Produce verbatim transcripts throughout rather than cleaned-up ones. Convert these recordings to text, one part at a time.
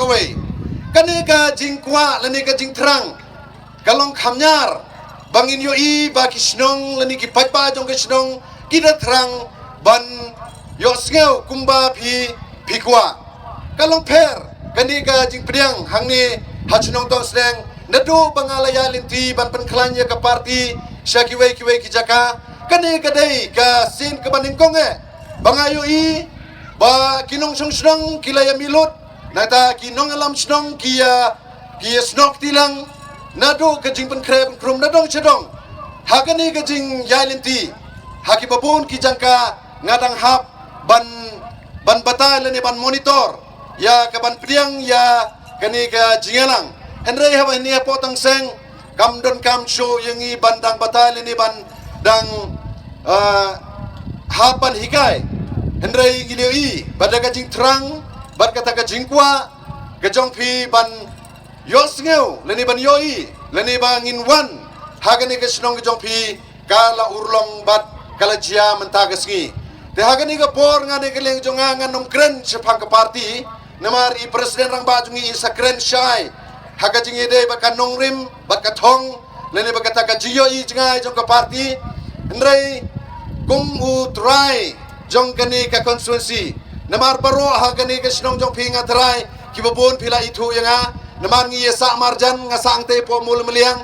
wei. Kane ka jingkwah lane ka jingthrang ka long kham ñiar ba ngin ïohi ba ki shnong lane ki paidbah jong ka shnong ki da thrang ban ïohsngew kumba phi phi kwah. Ka long pher kane ka jingpdiang hangne ha shnong Tongsneng, naduh ba nga la ïaid lynti ban pynkhlaiñ ïa ka party sha kiwei kiwei ki jaka. Kane ka dei ka sien kaba nyngkong eh ba nga ïohi ba ki nongshong shnong ki la ïa mih lut, nangta ki nongïalam shnong ki ïa ki ïa snoh kti lang naduh ka jingpynkhreh pynkhrum na dong sha dong. Ha kane ka jingïaid lynti ha kiba bun ki jaka nga dang hap ban ban batai lane ban monitor ïa ka ban pdiang ïa kane ka jingïalang. Hynrei haba hynne hapoh Tongsneng kam donkam shuh ïa ngi ban dang batai lane ban dang, ah, hap ban hikai. Hynrei ngi ïohi ba da ka jingthrang bad kata ka jingkwah ka jong phi ban ïohsngew lane ban ïohi lane ba ngin wan ha kane ka shnong ka jong phi ka la urlong bad ka la jia mynta ka sngi. Te ha kane ka por nga ne ka liang jong nga ngan ym kren shaphang ka party, namar i president rangbah jong ngi i sa kren shai ha ka jingïadei bad ka nongrim bad ka thong lane bad kata ka jingïohi jngai jong ka party. Hynrei kum u trai jong kane ka constituency, namar baroh ha kane ka shnong jong phi nga trai kiba bun phi la ithuh ïa nga. Namar ngi ïa sah marjan, nga sah hangtei hapoh Mawlamyliang.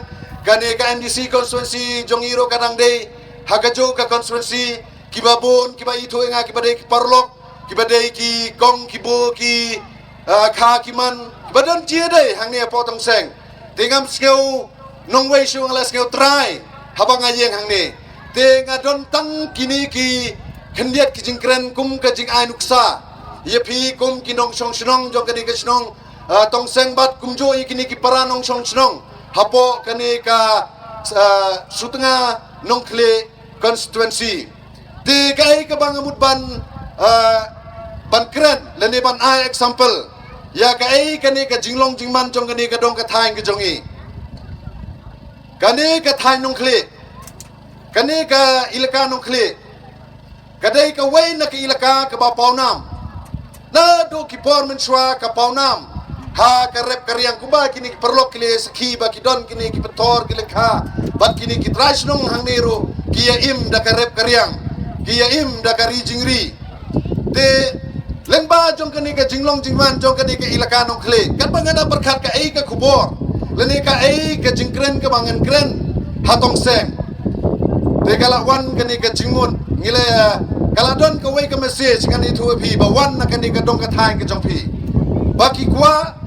Kane ka MDC constituency jong ngi ruh ka dang dei ha kajuh ka constituency kiba bun kiba ithuh ïa nga, kiba dei ki paralok, kiba dei ki kong ki bor, ki, ah, kha ki man, kiba don jingïadei hangne hapoh Tongsneng. Te ngam sngew nongwei shuh, nga la sngew trai haba nga ïeng hangne. Te nga don tang kine ki khyndiat ki jingkren kum ka jingai nuksa ïa phi kum ki nongshong shnong jong kane ka shnong, ah, Tongsneng bad kumjuh ïa kine ki para nongshong shnong hapoh kane ka, ah, Sutnga Nongkhlieh constituency. Te kaei kaba nga mut ban, ah, ban kren lane ban ai example ïa kaei kane ka jinglong jingman jong kane ka dong ka thaiñ ka jong ngi. Kane ka thaiñ Nongkhlieh, kane ka ilaka Nongkhlieh ka dei kawei na ka ilaka kaba pawnam. Naduh ki por mynshuwa ka pawnam ha ka rep ka riang, kumba kine ki paralok ki la sakhi ba ki don kine ki pathor ki lyngkha bad kine ki trai shnong hangne ruh ki ïa im da ka rep ka riang, ki ïa im da ka ri jingri. Te lyngba jong kane ka jinglong jingman jong kane ka ilaka Nongkhlieh, katba nga da pyrkhat kaei ka khubor lane kaei ka jingkren kaba ngan kren ha Tongsneng, te ka la wan kane ka jingmut, ngi la, ka la don kawei ka message ngan ïathuh ïa phi ba wan na kane ka dong ka thaiñ ka jong phi, ba ki kwah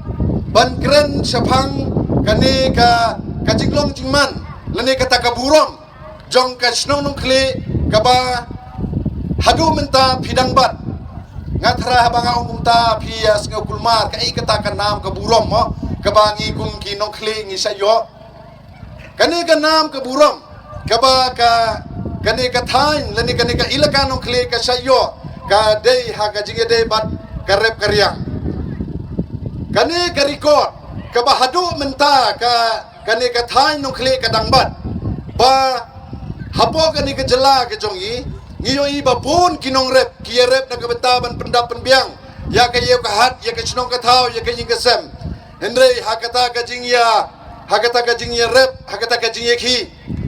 ban kren shaphang kane ka, ka jinglong jingman lane kata ka burom jong ka shnong Nongkhlieh kaba haduh mynta phi dang bat. Nga tharai haba nga ong kumta phi ïa sngew kulmar, kaei kata ka nam ka burom mo kaba ngi kum ki Nongkhlieh ngi shah ïoh. Kane ka nam ka burom kaba ka, kane ka thaiñ lane kane ka ilaka Nongkhlieh ka shah ïoh ka dei ha ka jingïadei bad ka rep ka riang. Kane ka record kaba haduh mynta ka, kane ka thaiñ Nongkhlieh ka dang bat, ba hapoh kane ka jylla ka jong ngi, ngi ïohi ba bun ki nongrep ki ïa rep na ka bynta ban pyndap pynbiang ïa ka ïew ka hat, ïa ka shnong ka thaw, ïa ka ïing ka sem. Hynrei ha kata ka jingïa, ha kata ka jingïarep, ha kata ka jingïakhih,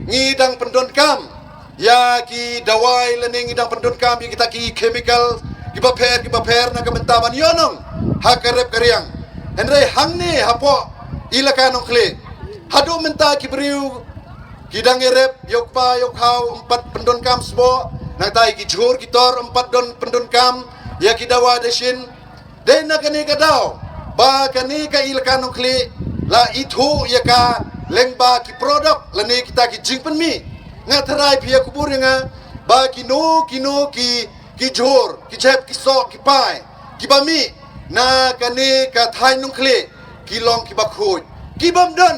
ngi dang pyndonkam ïa ki dawai lane ngi dang pyndonkam ïa kita ki chemical kiba pher kiba pher na ka bynta ban ïohnong ha ka rep ka riang. Hynrei hangne hapoh ilaka Nongkhlieh, haduh mynta ki briew ki dang ïarep, ïa u kpa ïa u khaw ym pat pyndonkam sboh, nangta ïa ki jhur ki tor ym pat don pyndonkam ïa ki dawai dashin. Dei na kane ka daw ba kane ka ilaka Nongkhlieh la ithuh ïa ka lyngba ki product lane kita ki jingpynmih. Nga tharai phi ïa khubor ïa nga ba kino kino ki, ki jhur, ki jhep, ki soh, ki pai kiba mih na kane ka thaiñ Nongkhlieh ki long kiba khuid, ki bym don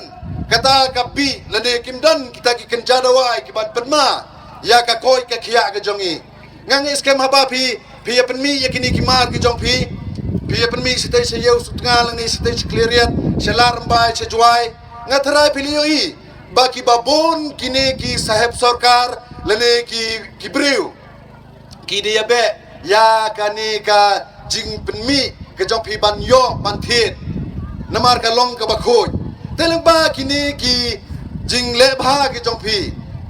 kata ka bih lane kim don kita ki kynja dawai kiban pynma ïa ka koit ka khiah ka jong ngi. Nga ngeit skhem haba phi, phi ïa pynmih ïa kine ki mar ki jong phi, phi ïa pynmih shatei sha Ïew Sutnga lane shatei sha Khliehriat, sha Ladrymbai, sha Jowai, nga tharai phi la ïohi ba kiba bun kine ki sahep sorkar lane ki, ki briew ki dei ïa beh ïa kane ka jingpynmih ka jong phi ban ïoh ban thied. namar ka long kaba khuid. Te lyngba kine ki jingleh bha ki jong phi,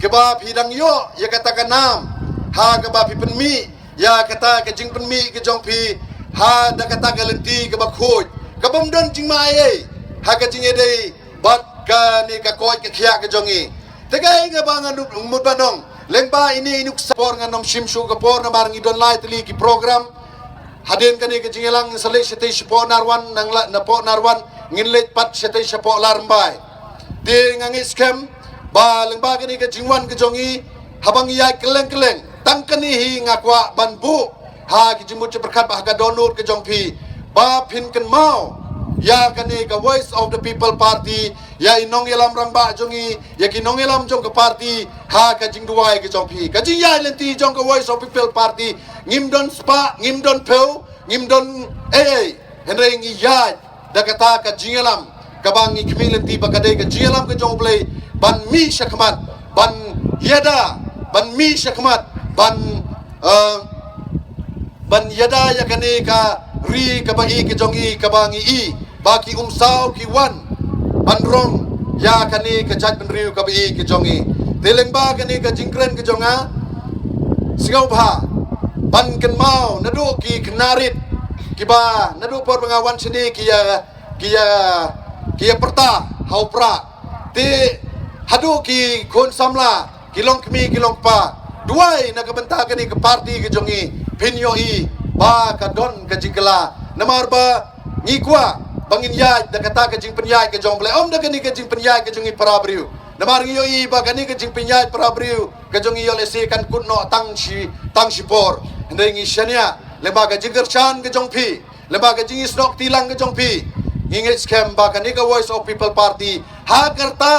kiba phi dang ïoh ïa kata ka nam, ha kaba phi pynmih ïa kata ka jingpynmih ki jong phi ha da kata ka lynti kaba khuid, kabym don jingma ei ei ha ka jingïadei bad kane ka koit ka khiah ka jong i. Te kaei kaba nga mut ban ong, lyngba ine i nuksa, por ngan ym shim shuh ka por namar ngi don lai tylli ki program. Hadien kane ka jingïalang sa leit shatei shapoh Narwan, nang la napoh Narwan, ngin leit pat shatei shapoh Ladrymbai. Te nga ngeit skhem ba lyngba kane ka jingwan ka jong i, haba ngi ïaid kylleng kylleng, tang kane hi nga kwah ban buh ha ki jingmut jingpyrkhat bad ha ka dohnud ka jong phi, ba phin kynmaw ïa kane ka Voice of the People Party, ïa i nongïalam rangbah jong i, ïa ki nongïalam jong ka party ha ka jingduwai ka jong phi. Ka jingïaid lynti jong ka Voice of People Party, ngim don spah, ngim don phew, ngim don ei ei, hynrei ngi ïaid da kata ka jingïalam kaba ngi khmih lynti ba ka dei ka jingïalam ka jong U Blei, ban mih shakhmat, ban ïada, ban mih shakhmat, ban, eh, ban ïada ïa kane ka ri kaba ïeit ka jong i, kaba ngi i ba ki umsaw ki wan ban rong ïa kane ka jaitbynriew kaba ïeit ka jong i. Te lyngba kane ka jingkren ka jong nga, sngewbha ban kynmaw naduh ki khynnah rit kiba naduh por ba nga wan shane ki ïa, ki ïa, ki ïa pyrta ha u prah. Te haduh ki khun samla, ki long kmie ki long kpa, duwai na ka bynta kane ka party ka jong i, phin ïohi ba ka don ka jingkylla. Namar ba ngi kwah ba ngin ïaid da kata ka jingpynïaid ka jong U Blei, ym da kane ka jingpynïaid ka jong i para briew. Namar ngi ïohi ba kane ka jingpynïaid para briew ka jong i ïoh lehse kan kut noh tang shi, tang shipor. Hynrei ngi shaniah lyngba ka jingkyrshan ka jong phi, lyngba ka jingisnoh kti lang ka jong phi, ngi ngeit skhem ba kane ka Voice of People Party, ha ka rta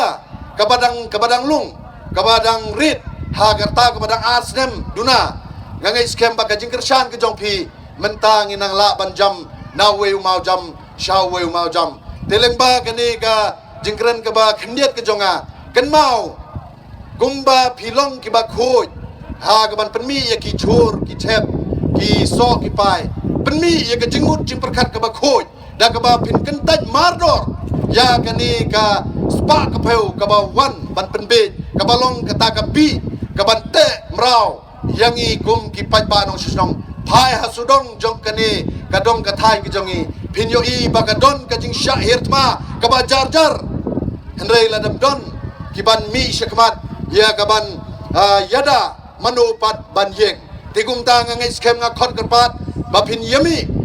kaba dang, kaba dang lung, kaba dang rit, ha ka rta kaba dang ar snem duna, nga ngeit skhem ba ka jingkyrshan ka jong phi, mynta ngin nang lah ban jam na uwei u mawjam sha uwei u mawjam. Te lyngba kane ka jingkren kaba khyndiat ka jong nga, kynmaw kumba phi long kiba khuid ha kaban pynmih ïa ki jhur ki thep, ki soh ki pai, pynmih ïa ka jingmut jingpyrkhat kaba khuid, da kaba phin kyntait mardor ïa kane ka spah ka phew kaba wan ban pynbiej, kaba long kata ka bih kaban teh mraw ïa ngi kum ki paidbah nongshong shnong. Phai ha sawdong jong kane ka dong ka thaiñ ka jong i, phin ïohi ba ka don ka jingshah hiar thma kaba jar jar. Hynrei lada ym don kiban mih shakhmat ïa kaban, ah, ïada mano pat ban ïeng. Te kumta nga ngeit skhem, nga khot kyrpad ba phin ïa mih